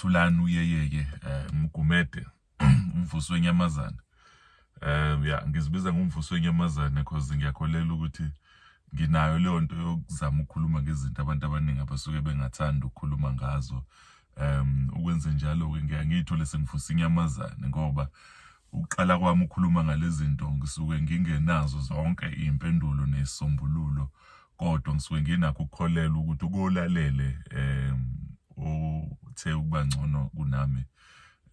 Thulani uyeyeye Mgumede, umvusi wenyamazane. Ya, ngizibiza ngomvusi wenyamazane 'cause ngiyakholelwa ukuthi nginayo leyo nto yokuzama ukukhuluma ngezinto abantu abaningi abasuke bengathandi ukukhuluma ngazo. Ukwenze njalo-ke ngiyaye ngiy'thole sengivusa inyamazane, ngoba ukuqala kwami ukukhuluma ngale zinto ngisuke ngingenazo zonke iy'mpendulo ney'sombululo, kodwa ngisuke nginakho ukukholelwa ukuthi kolalele othe ukuba ngcono kunami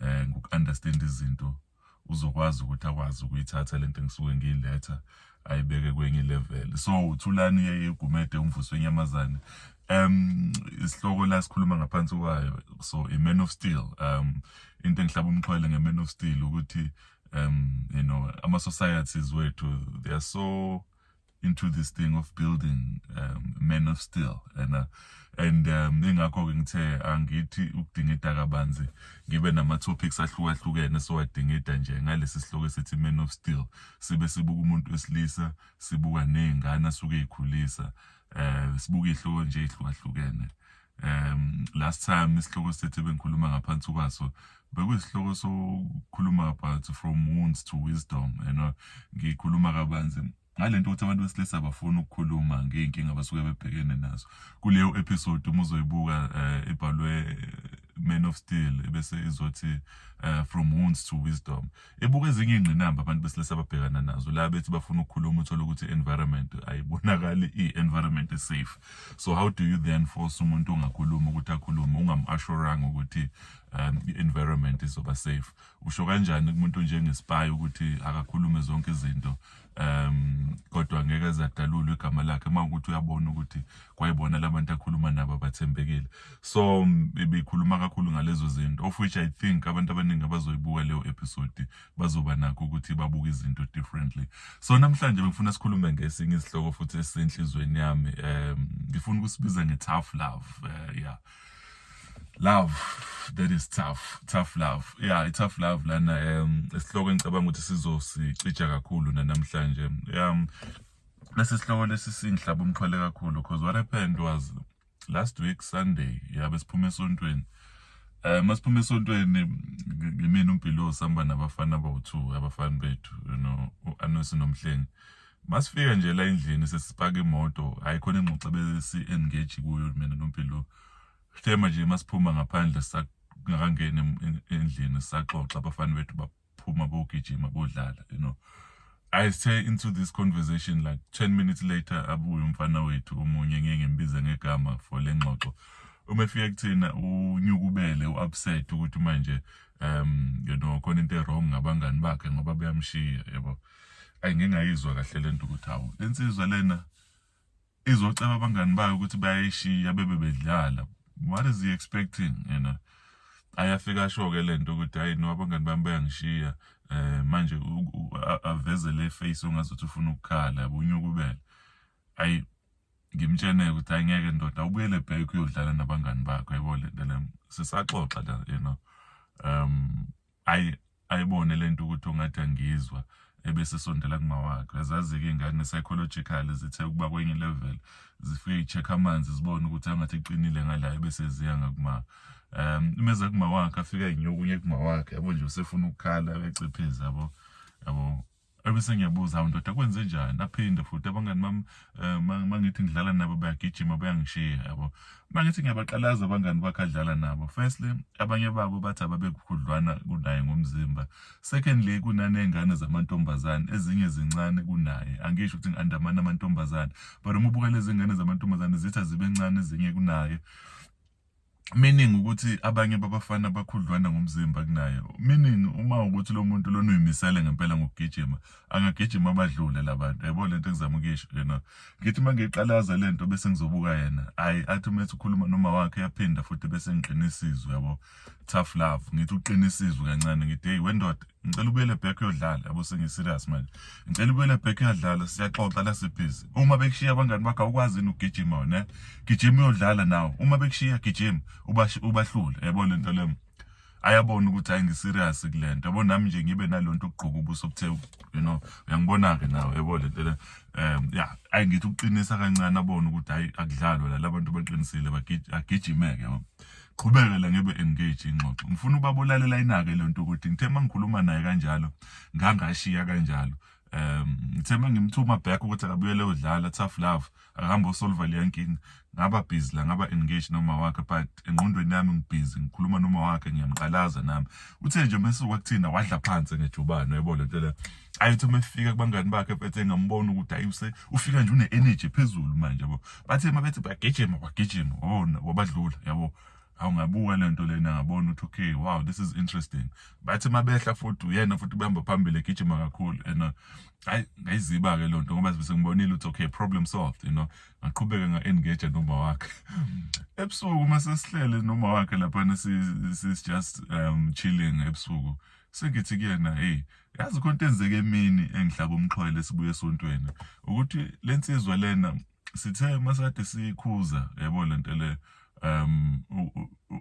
ngoku-understand izinto uzokwazi ukuthi akwazi ukuyithatha lento engisuke ngiyiletha, ayibeke kwenye level. So Thulani yeye Gumede, umvusi wenyamazane, isihloko la sikhuluma ngaphansi kwayo, so i Man of Steel. Into engihlaba umxhwele nge Man of Steel ukuthi ama societies wethu, they are so into this thing of building men of steel and ingakho-ke ngithe angithi ukudingida kabanzi, ngibe nama-topics ahlukahlukene sowadingida nje ngalesi sihloko esithi Man of Steel. Sibe sibuka umuntu wesilisa, sibuka ney'ngane asuke ey'khulisa, sibuka iy'hloko nje ey'hlukahlukene. Last time isihloko sethu bengikhuluma ngaphansi kwaso bekuyisihloko sokukhuluma about from wounds to wisdom. Ngikhuluma kabanzi ngalento ukuthi abantu besilisa abafuni ukukhuluma ngey'nkinga abasuke bebhekene nazo. Kuleyo episode uma uzoyibuka, ibhalwe Man of Steel, bese izothi from wounds to wisdom. Ibuka ezinye iy'ngqinamba abantu besilisa ababhekana nazo la bethi bafuna ukukhuluma, uthole ukuthi i-environment ayibonakali i-environment e-safe. So how do you then force umuntu ongakhulumi ukuthi akhulume, ungam-assuranga ukuthi i-environment izoba safe? Usho kanjani kumuntu njenge-spy ukuthi akakhulume zonke izinto, kodwa ngeke azadalulwe igama lakhe, uma ukuthi uyabona ukuthi kwayibona labantu akhuluma nabo abathembekile? So ibikhuluma kakhulu ngalezo zinto, of which I think abantu abaningi abazoyibuka leyo episode bazoba nakho ukuthi babuke izinto differently. So namhlanje bengifuna sikhulume ngesinye isihloko futhi esisenhlizweni yami. Ngifuna ukusibiza nge-tough love. Yeah, love that is tough, tough love. Yeah, i-tough love lana, isihloko engicabanga ukuthi sizosicija kakhulu namhlanje. Lesi sihloko lesi singihlaba umxhwele kakhulu because what happened was last week Sunday, yabe siphuma esontweni. Masiphuma esontweni, ngimina, uMpilo, sihamba nabafana abawu-2, abafana bethu, u-Anosi noMhlengi. Masifika nje la endlini, sesipaka imoto, hayi khona ingxoxo besi engage kuyo mina noMpilo. Sithema nje masiphuma ngaphandle, singakangeni endlini, saxoxa, abafana bethu baphuma bogijima bodlala. I say into this conversation, like 10 minutes later abuye umfana wethu omunye, ngeke ngimbize ngegama for le ngxoxo. Uma efika kuthina unyukubele, u-upset ukuthi manje khona into e-wrong ngabangani bakhe ngoba bayamshiya, yabo. Ayi, ngingayizwa kahle lento ukuthi hawu, lensizwa lena izoceba abangani bayo ukuthi bayayishiya bebe bedlala. What is he expecting? Ayafika asho-ke lento ukuthi hayi no, abangani bami bayangishiya. Manje aveze le face ongazuthi ufuna ukukhala, yabo, unyukubele. Ayi, ngimtshene ukuthi angeke ndoda, ubuyele back uyodlala nabangani bakho, yabo. Le nto le sisaxoxa la. Ayi, ayibone lento ukuthi ungathi angizwa, ebese sondela kuma wakhe. Azazi-ke iy'ngane psychological zithe ukuba kwenye level, zifike i-check amanzi, zibone ukuthi angathi iqinile ngala, ebese ziya ngakuma. Umeza kuma wakhe, afika inyukunye kuma wakhe, yabo nje, usefuna ukukhala, uyaciphiza, yabo, yabo. Ebese ngiyabuza, "Hawu ndoda, kwenze njani?" Aphinde futhi, "Abangani bami, mangithi ngidlala nabo bayagijima, bayangishiya," yabo. Mangithi ngiyabaqalaza abangani bakhe adlala nabo, firstly abanye babo bathi ababekhudlwana kunaye ngomzimba, secondly kunaney'ngane zamantombazane, ezinye zincane kunaye. Angisho ukuthi ngi-andamana amantombazane, but uma ubuka lezi ngane zamantombazane zithi azibe ncane ezinye kunaye, meaning ukuthi abanye babafana bakhudlwana ngomzimba kunaye, meaning uma ukuthi lo muntu lona uyimisele ngempela ngokugijima, angagijima abadlule labantu, yabo. Lento engizama ukuyisho, ngithi uma ngiyiqalaza lento bese ngizobuka yena, hayi, athi uma ethi ukhuluma noma wakhe, yaphinda futhi bese ngiqinisa izwi, yabo, tough love. Ngithi uqinisa izwi kancane, ngithi, "Hey wendoda, ngicela ubuyele back uyodlala," yabo. Sengi-serious manje, "Ngicela ubuyele back uyadlala, siyaxoxa la, sibhizi. Uma bekushiya abangani bakho, awukwazi yini ukugijima wena? Gijima uyodlala nawe. Uma bekushiya, gijima ubahlule," yabo. Lento leyo ayabona ukuthi hayi, ngi-serious kule nto, yabo. Nami nje ngibe nalonto ukugqoka ubuso obuthe, uyangibona-ke nawe, yabo lento le. Ya, ayi, ngithi ukuqinisa kancane, abone ukuthi hayi, akudlalwa la, labantu baqinisile, agijime-ke, yabo. Qhubeke la, ngibe engage ingxoxo. Ngifuna ubaba olalela inake lento ukuthi ngithe mangikhuluma naye kanjalo, ngangashiya kanjalo. Ngithe mangimthuma back ukuthi akabuyele udlala tough love, akahamba osolve leya nkinga, ngaba busy la, ngaba engage noma wakhe, but engqondweni yami ngibusy ngikhuluma noma wakhe, ngiyamqalaza nami. Uthe nje mesuka kuthina, wadla phansi ngejubane, uyabona lento le. Ayithi uma efika kubangani bakhe, mfethu, engambona ukuthi ayuse ufika nje une energy phezulu manje, yabo. Bathe mabethi bagijima, wagijima, wabona, wabadlula, yabo. Awungabuka lento lena, ngabona ukuthi okay, wow, this is interesting. Bathi mabehla futhi, uyena futhi behamba phambili, egijima kakhulu, and hayi, ngayiziba ke lonto ngoba bese ngibonile ukuthi okay, problem solved. Ngaqhubeka nga-engage noma wakhe ebusuku. Mase sihlele noma wakhe laphana, sis just chilling ebusuku, sengithi kuyena, "Hey, yazi khona into enzeke emini engihlaba umxhwele sibuye esontweni, ukuthi lensizwa lena sithe masade sikhuza, yabo lento le,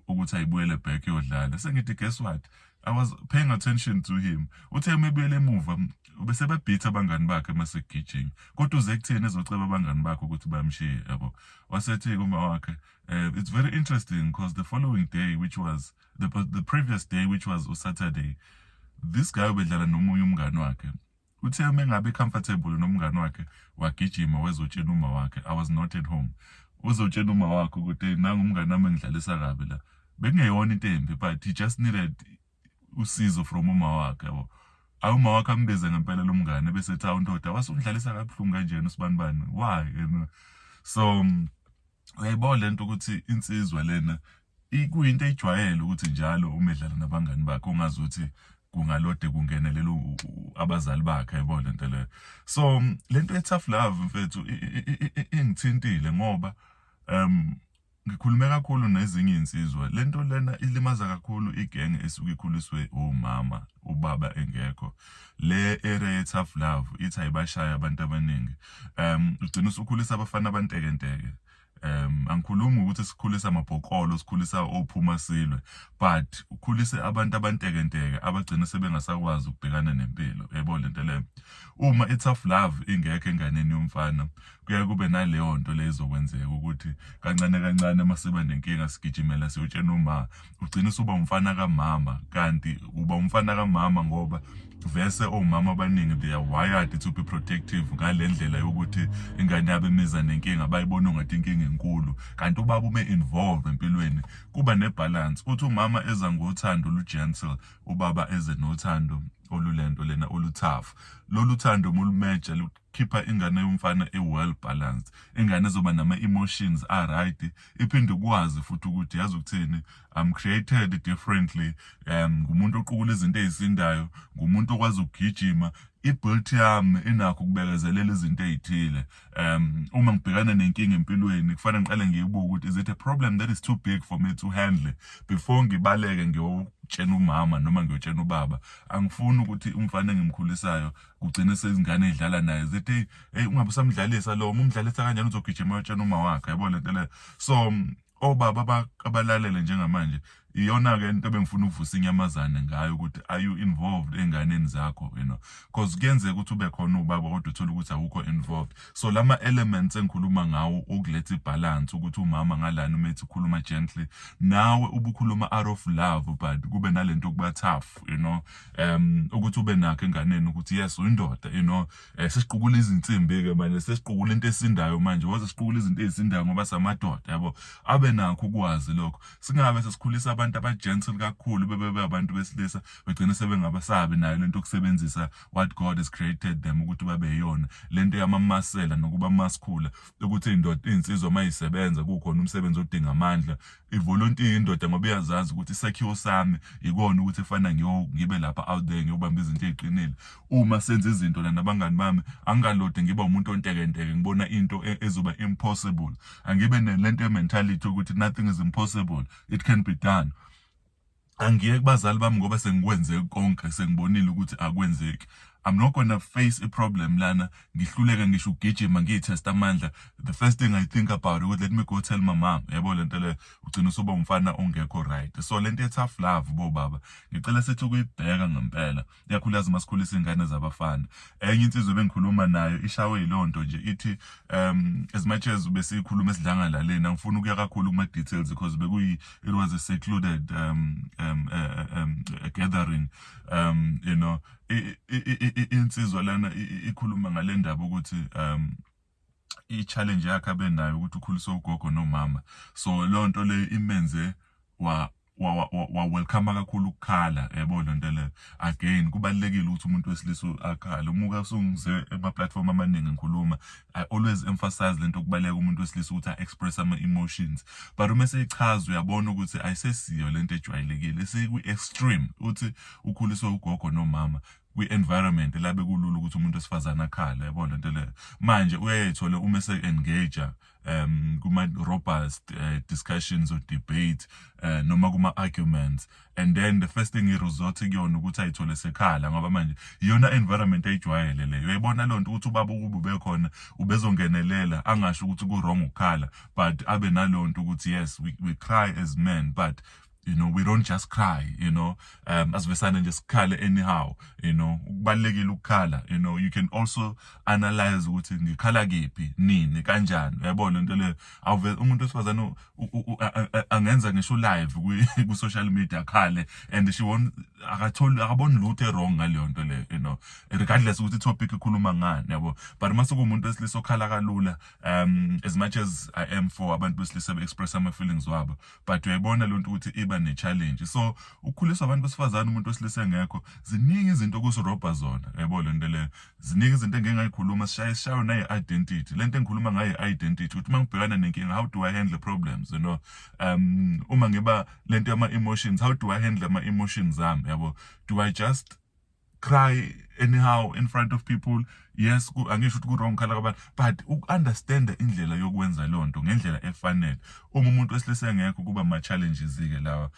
ukuthi ayibuyele back yodlala." Sengithi, "Guess what? I was paying attention to him. Uthe mebuyele emuva, bese babhitha abangani bakhe mase kugijima, kodwa uze kuthini ezoceba abangani bakhe ukuthi bamshiye, yabo." Wasethi kuma wakhe, "It's very interesting because the following day, which was the previous day, which was Saturday, this guy ubedlala nomunye umngani wakhe. Uthe uma engabe comfortable nomngani wakhe, wagijima wezotshela uma wakhe. I was not at home. Uzotshela uma wakhe ukuthi nangu umngani wami engidlalisa kabi la. Bekungeyona into embi, but he just needed usizo from uma wakhe, yabo. Awuma wakhe ambize ngempela lo mngane, bese ethi, 'Awu ndoda, wasungidlalisa kabuhlungu kanjena usibanibani, why?' So uyayibona lento ukuthi insizwa lena kuyinto ejwayele ukuthi njalo uma edlala nabangani bakhe, ungazi ukuthi kungalode kungenelela abazali bakhe, yabo lento leyo. So lento ye-tough love, mfethu, ingithintile ngoba ngikhulume kakhulu nezinye insizwa. Lento lena ilimaza kakhulu igenge esuke ikhuliswe omama, ubaba engekho. Le area ye-tough love ithi ayibashaya abantu abaningi. Ugcina usukhulisa abafana abantekenteke. Angikhulumi ukuthi sikhulisa amabhokolo, sikhulisa ophuma silwe, but ukhulise abantu abantekenteke abagcina sebengasakwazi ukubhekana nempilo, yebo lento leyo. Uma i-tough love ingekho enganeni yomfana, kuyaye kube naleyo nto leyo ezokwenzeka ukuthi kancane kancane masiba nenkinga, sigijimela siyotshena uma. Ugcina usuba umfana kamama, kanti uba umfana kamama ngoba vese omama abaningi, they are wired to be protective ngale ndlela yokuthi ingane yabo imiza nenkinga, bayibona ungathi inkinga enkulu, kanti ubaba ume involved empilweni, kuba nebalance. Uthi umama eza ngothando olu-gentle, ubaba eze nothando olulento lena olu-tough. Lolu thando mulumeja lukhipha ingane yomfana e-well balanced, ingane ezoba nama-emotions a-right, iphinde ukwazi futhi ukuthi, yazi ukuthini, I'm created differently. Ngumuntu oqukula izinto ezisindayo, ngumuntu okwazi ukugijima, i-built yami inakho ukubekezelela izinto ezithile. Uma ngibhekana nenkinga empilweni, kufanele ngiqale ngiyibuke ukuthi is it a problem that is too big for me to handle before ngibaleke ngiyotshena umama noma ngiyotshena ubaba. Angifuni ukuthi umfana engimkhulisayo kugcine sezingane edlala naye zithi, "Hey, hey, ungabe usamdlalisa lo, uma umdlalisa kanjani uzogijima uyotshena uma wakhe," yabo lento leyo. So obaba abalalele njengamanje, iyona-ke into ebengifuna ukuvusa inyamazane ngayo, ukuthi are you involved ey'nganeni zakho, because kuyenzeka ukuthi ube khona ubaba kodwa uthole ukuthi awukho involved. So lama elements engikhuluma ngawo ukuletha ibalance, ukuthi umama ngalana uma ethi ukhuluma gently, nawe ubukhuluma out of love, but kube nalento okuba tough, ukuthi ube nakho enganeni ukuthi yes, uyindoda. Sesiqukula izinsimbi ke manje, sesiqukula into esindayo manje, waze siqukula izinto ezisindayo ngoba samadoda, yabo. Abe nakho ukwazi lokho, singabe sesikhulisa abantu aba-gentle kakhulu, bebe abantu besilisa begcine sebengabasabi nayo lento yokusebenzisa what God has created them ukuthi babe yiyona lento yamamasela nokuba maskhula, ukuthi indoda, insizwa mayisebenza, kukhona umsebenzi odinga amandla, ivolontiya indoda ngoba iyazazi ukuthi isakhiwo sami ikona ukuthi efana ngibe lapha out there, ngiyobamba izinto eziqinile. Uma senza izinto la nabangani bami, angingalode ngiba umuntu ontekenteke, ngibona into ezoba impossible. Angibe nalento mentality ukuthi nothing is impossible, it can be done. Angiye kubazali bami ngoba sengikwenze konke, sengibonile ukuthi akwenzeki. I'm not gonna face a problem lana, ngihluleke ngisho ukugijima ngiyithesta amandla. The first thing I think about ukuthi, let me go tell my mom. Yabo lento le, ugcina usuba umfana ongekho right. So lento ye-tough love, bobaba, ngicela sithi ukuyibheka ngempela, ikakhulukazi masikhulisa iy'ngane zabafana. Enye insizwa ebengikhuluma nayo ishawe yileyo nto nje, ithi as much as besiyikhuluma esidlangalaleni, angifuni ukuya kakhulu kuma-details because bekuyi it was a secluded gathering. Insizwa lana ikhuluma ngale ndaba ukuthi i-challenge yakhe abenayo ukuthi ukhuliswe ugogo nomama, so leyo nto leyo imenze wa welcome kakhulu ukukhala, yabo lento leyo. Again, kubalulekile ukuthi umuntu wesilisa akhale. Umuka usungize ema platform amaningi ngikhuluma, I always emphasize lento, kubaleka umuntu wesilisa ukuthi a-express ama emotions, but uma seyichaza uyabona ukuthi ayisesiyo lento ejwayelekile, seyiku-extreme, uthi ukhuliswe ugogo nomama kwi-environment la bekulula ukuthi umuntu wesifazane akhale, yabo lento leyo. Manje uyayithola uma ese-engage kuma robust discussions or debate noma kuma arguments, and then the first thing i-resort kuyona ukuthi ayithole sekhala, ngoba manje iyona environment ayijwayele leyo. Uyayibona lonto ukuthi ubaba ukuba ubekhona ubezongenelela, angasho ukuthi ku wrong ukukhala, but abe nalonto ukuthi yes, we cry as men, but we don't just cry, asivesane nje sikhale anyhow. Kubalulekile ukukhala. You can also analyze ukuthi ngikhala kephi, nini, kanjani, uyabona lento leyo. Awuve umuntu wesifazane angenza ngisho live ku social media akhale, and she won't, akatholi, akaboni lutho wrong ngaleyo nto leyo, regardless ukuthi topic ikhuluma ngani, yabo. But mase kuwumuntu wesilisa okhala kalula, as much as I am for abantu besilisa be-express ama feelings wabo, but uyayibona lonto ukuthi iba ne-challenge. So ukukhuliswa abantu besifazane umuntu wesilisa engekho, ziningi izinto okusirobha zona, yabo lento leyo. Ziningi izinto engeke ngayikhuluma, sishaye sishaye nayi-identity. Lento engikhuluma ngayo, i-identity, ukuthi uma ngibhekana nenkinga, how do I handle problems? Uma ngiba lento yama-emotions, how do I handle ama-emotions ami, yabo? Do I just cry anyhow in front of people? Yes, angisho ukuthi ku-wrong khala kwabantu, but uku-understanda indlela yokwenza leyo nto ngendlela efanele uma umuntu wesilisa engekho, kuba ama-challenges-ke lawa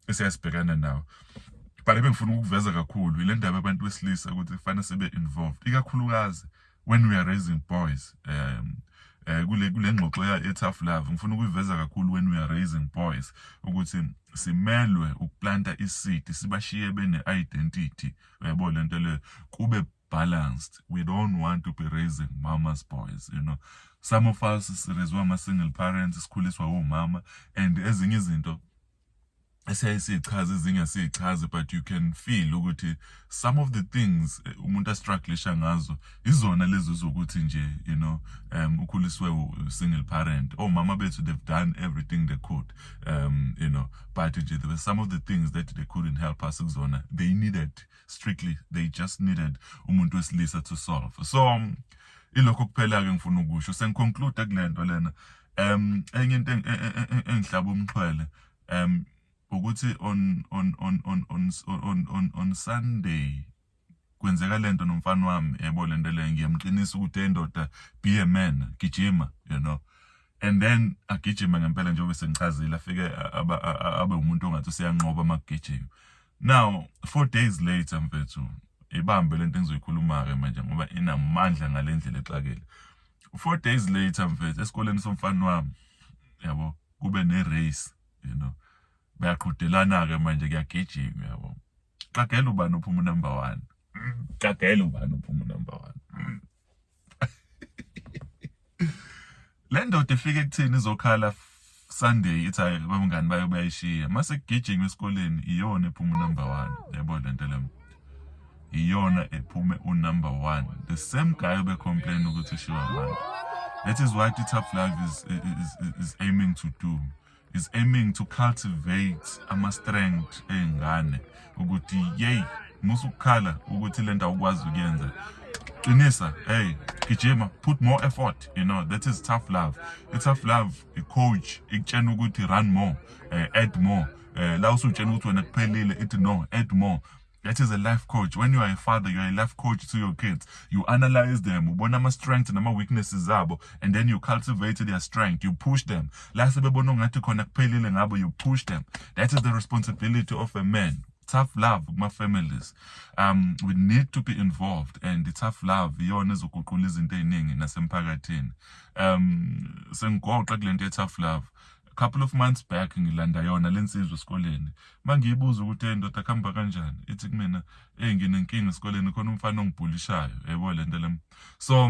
esiyasibhekana nawo. But ebengifuna ukukuveza kakhulu ile ndaba yabantu besilisa, ukuthi kufanele sibe involved, ikakhulukazi when we are raising boys. Kule ngxoxo ya tough love, ngifuna ukuyiveza kakhulu when we are raising boys, ukuthi simelwe ukuplanta i-seed, sibashiye bene identity, uyabona lento le, kube balanced. We don't want to be raising mama's boys. Some of us sirezwa ama single parents, sikhuliswa omama, and ezinye izinto esiyaye siyichaze, ezinye siyichaze, but you can feel ukuthi some of the things umuntu astrugglisha ngazo izona lezi zokuthi nje ukhuliswe single parent. Omama bethu, they've done everything they could, but nje there were some of the things that they couldn't help us kuzona. They needed strictly, they just needed umuntu wesilisa to solve. So ilokho kuphela ke ngifuna ukusho, sengiconclude kulento lena. Enye into engihlaba umxhwele ukuthi on Sunday kwenzeka lento nomfana wami, yabo lento le. Ngiyamqinisa ukuthi, endoda, be a man, gijima, and then agijima ngempela njengoba sengichazile, afike abe umuntu ongathi usiyanqoba makugijima. Now 4 days later, mfethu, ibambe lento engizoyikhuluma ke manje ngoba inamandla ngalendlela exakile. 4 days later, mfethu, esikoleni somfana wami, yabo, kube ne race, bayaqhudelana ke manje, kuyagijima, yabo. Qagela ubani uphuma number 1? Qagela ubani uphuma number 1? Le ndoda ifike ekuthini izokhala Sunday, ithi hayi, abangani bayo bayishiya. Mase kugijima esikoleni, iyona ephuma number 1, yabo lento le, iyona ephume unumber 1. The same guy ube complain ukuthi ushiwa abantu. That is what the tough love is aiming to do, is aiming to cultivate ama strength ey'ngane, ukuthi yey, musa ukukhala ukuthi lento awukwazi ukuyenza, qinisa, hey, gijima, put more effort. That is tough love. I-tough love, i-coach ikutshena ukuthi run more, add more. La usutshena ukuthi wena kuphelile, ithi no, add more. That is a life coach. When you are a father, you are a life coach to your kids. You analyze them, ubona ama-strengths nama-weaknesses zabo, and then you cultivate their strength. You push them. La sebebona ungathi khona kuphelile ngabo, you push them. That is the responsibility of a man. Tough love kuma families, we need to be involved, and the tough love iyona ezoguqula izinto eziningi nasemphakathini. Sengigoqa kulento ye tough love. A couple of months back ngilanda yona lensizwa esikoleni. Mangiyibuza ukuthi, "Hey ndoda, kuhamba kanjani?" ithi kumina, "Hey, nginenkinga esikoleni, khona umfana ongibhulishayo." Yebo, lento le. So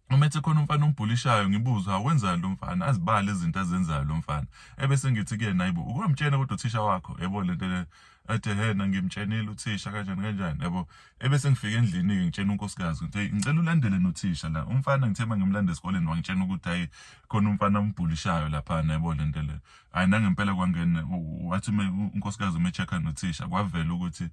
uma ethi khona umfana ombhulishayo, ngibuza, "Awenzani lo mfana?" Azibale izinto azenzayo lo mfana. Ebese ngithi kuyena, "Hayibo, ukwamtshena kodwa uthisha wakho?" Yebo, lento le. Athi, "Hena, ngimtshenile uthisha kanjani kanjani." Yabo, ebese ngifika endlini-ke, ngitshena unkosikazi ukuthi, "Hey, ngicela ulandele nothisha la umfana. Ngithe uma ngimlanda esikoleni, wangitshena ukuthi hayi, khona umfana ombhulishayo laphana." Yabo, lento le. Hayi, nangempela kwangena, wathi unkosikazi uma e-check-a nothisha, kwavela ukuthi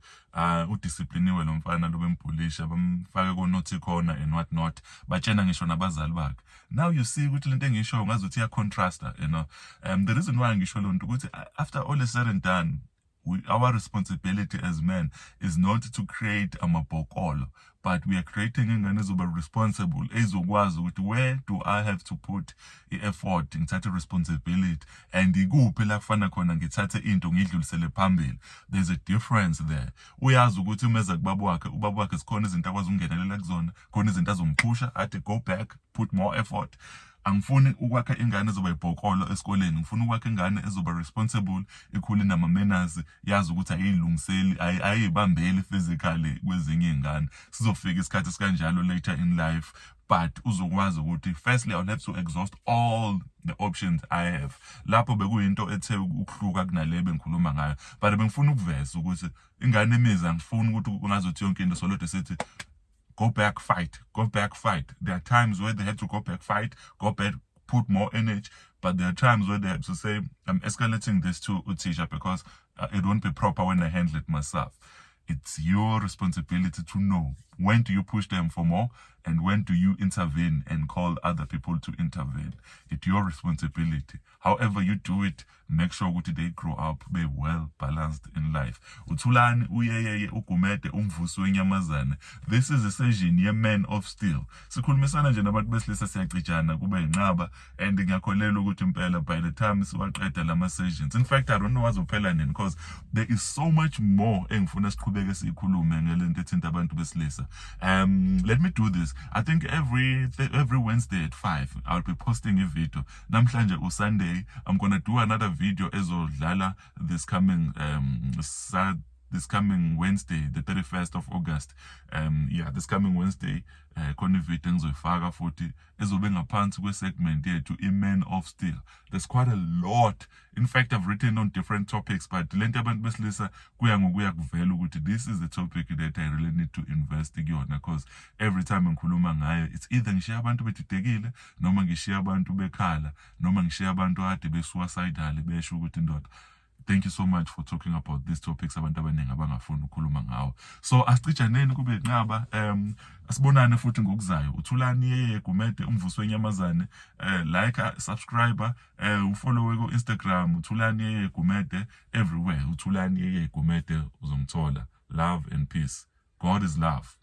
udiscipliniwe lo mfana lo bembhulisha, bamfake ko-naughty corner and what not, batshena ngisho nabazali bakhe. Now you see ukuthi lento engishoyo ngazuthi iya-contrasta. The reason why ngisho lo nto ukuthi after all is said and done, our responsibility as men is not to create amabhokolo, but we are creating ingane ezoba responsible, ezokwazi ukuthi where do I have to put i-effort, ngithathe responsibility, and ikuphi la kufana khona ngithathe into ngiyidlulisele phambili. There's a difference there. Uyazi ukuthi uma eza kubaba wakhe, ubaba wakhe zikhona izinto akwazi ukungenelela kuzona, khona izinto azomphusha athi, "Go back, put more effort." Angifuni ukwakha ingane ezoba ibhokolo esikoleni. Ngifuna ukwakha ingane ezoba responsible, ikhule nama-manners, yazi ukuthi ayilungiseli, ayibambeli physically kwezinye iy'ngane. Sizofika isikhathi esikanjalo later in life, but uzokwazi ukuthi firstly I'll have to exhaust all the options I have. Lapho bekuyinto ethe ukuhluka kunale bengikhuluma ngayo, but bengifuna ukuveza ukuthi ingane emiza, angifuni ukuthi ungazothi yonke into solode sithi, "Go back, fight, go back, fight." There are times where they have to go back, fight, go back, put more energy, but there are times where they have to say, "I'm escalating this to uthisha because it won't be proper when I handle it myself." It's your responsibility to know when do you push them for more and when do you intervene and call other people to intervene. It's your responsibility. However you do it, make sure ukuthi they grow up be well balanced in life. Uthulani uyeyeye uGumede, umvusi wenyamazane. This is a session ye-Man of Steel. Sikhulumisana nje nabantu besilisa, siyacijana kube yinqaba, and ngiyakholelwa ukuthi impela by the time siwaqeda lama sessions, in fact I don't know azophela nini, because there is so much more engifuna siqhubeke siyikhulume ngelento ethinta abantu besilisa. Let me do this. I think every Wednesday at 5 I'll be posting a video. Namhlanje uSunday, I'm gonna do another video ezodlala this coming Wednesday, the 31st of August. Yeah, this coming Wednesday khona ivideo engizoyifaka futhi ezobe ngaphansi kwe-segment yethu i-Man of Steel. There's quite a lot. In fact, I've written on different topics, but lento abantu besilisa kuya ngokuya kuvela ukuthi this is the topic that I really need to invest kuyona, because every time ngikhuluma ngayo, it's either ngishiya abantu bedidekile, noma ngishiya abantu bekhala, noma ngishiya abantu kade be-suicidal, besho ukuthi, "Ndoda, thank you so much for talking about these topics abantu abaningi abangafuni ukukhuluma ngawo." So asicijaneni kube inqaba. Asibonane futhi ngokuzayo. Uthulani yeye Gumede, umvusi wenyamazane. Like, subscribe, ufollow ku Instagram, Uthulani Yeye Gumede. Everywhere Uthulani Yeye Gumede uzongithola. Love and peace. God is love.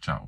Ciao.